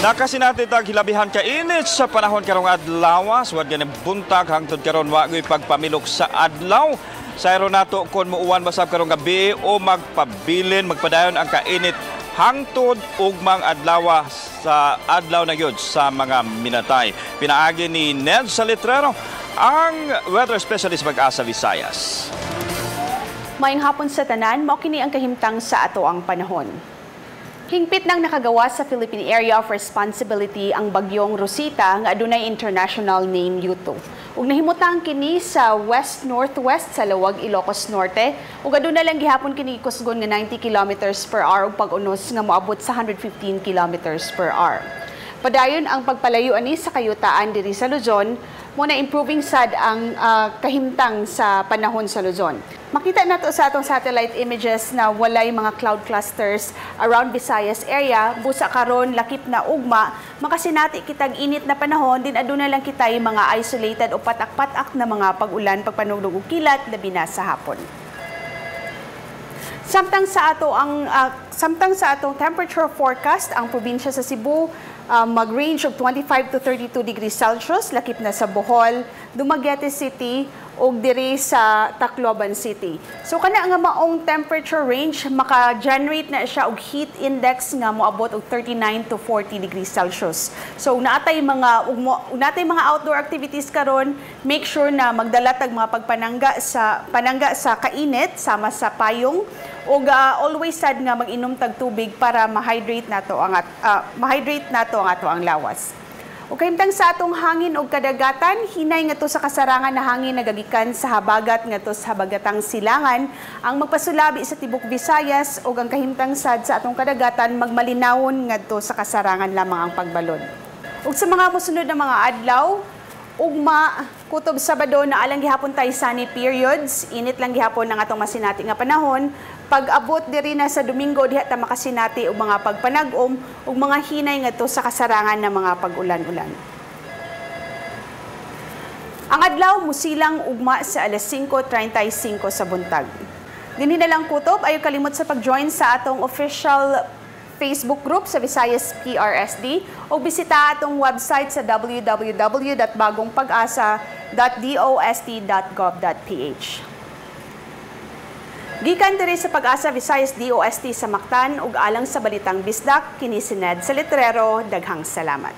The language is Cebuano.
Nakasinati tag hilabihan kainit sa panahon karong adlaw, suwat gani buntag hangtod karon wa gyud pagpamilok sa adlaw. Sayro nato kon muuwan basab karong gabi o magpabilin, magpadayon ang kainit hangtod ugmang adlaw sa adlaw na gyud sa mga minatay. Pinaagi ni Ned Salitrero, ang weather specialist, Pag-asa Visayas. Maayong hapon sa tanan, mao kini ang kahimtang sa atoang panahon. Hingpit nang nakagawa sa Philippine Area of Responsibility ang bagyong Rosita nga adunay international name Yuto. Ug nahimutang kini sa west-northwest sa Laoag, Ilocos Norte, ug aduna lang gihapon kini kusgon nga 90 kilometers per hour ug pag-unos nga moabot sa 115 kilometers per hour. Padayon ang pagpalayo ani sa kayutaan diri sa Luzon, mao na improving sad ang kahimtang sa panahon sa Luzon. Makita nato sa atong satellite images na walay mga cloud clusters around Visayas area. Busa karon, lakip na ugma, makasinati kitag init na panahon din, aduna lang kitay mga isolated o patak-patak na mga pag-ulan, pagpanugdog ug kilat, labi na sa hapon. Samtang sa atong temperature forecast, ang probinsya sa Cebu mag-range of 25 to 32 degrees Celsius, lakip na sa Bohol, Dumaguete City ug diri sa Tacloban City. So kana nga maong temperature range, maka-generate na siya og heat index nga moabot og 39 to 40 degrees Celsius. So natay mga outdoor activities karon, make sure na magdala tag mga pagpanangga sa panangga sa kainit sama sa payong ug always sad nga mag-inom tag tubig para ma-hydrate nato ang ato ang lawas. Ug kahimtang sa atong hangin ug kadagatan, hinay ngadto sa kasarangan na hangin nagagikan sa habagat ngadto sa habagatang silangan ang magpasulabi sa tibok Visayas, ug ang kahimtang sad sa atong kadagatan, magmalinawon ngadto sa kasarangan lamang ang pagbalod. Ug sa mga mosunod na mga adlaw, ugma, kutob Sabado, naa lang gihapon tay sunny periods, init lang gihapon ang atong masinati nga panahon. Pag-abot diri na sa Domingo, diha ta makasinati og mga pagpanag-om ug mga hinay ngadto sa kasarangan ng mga pag-ulan-ulan. Ang adlaw musilang ugma sa alas 5:35 sa buntag. Dinhi na lang, kutob, ayaw kalimot sa pag-join sa atong official Facebook group sa Visayas PRSD o bisita atong website sa www.bagongpag-asa.dost.gov.ph. Gikan diri sa Pag-asa Visayas DOST sa Mactan ug alang sa Balitang Bisdak, kini si Ned Salitrero. Daghang salamat.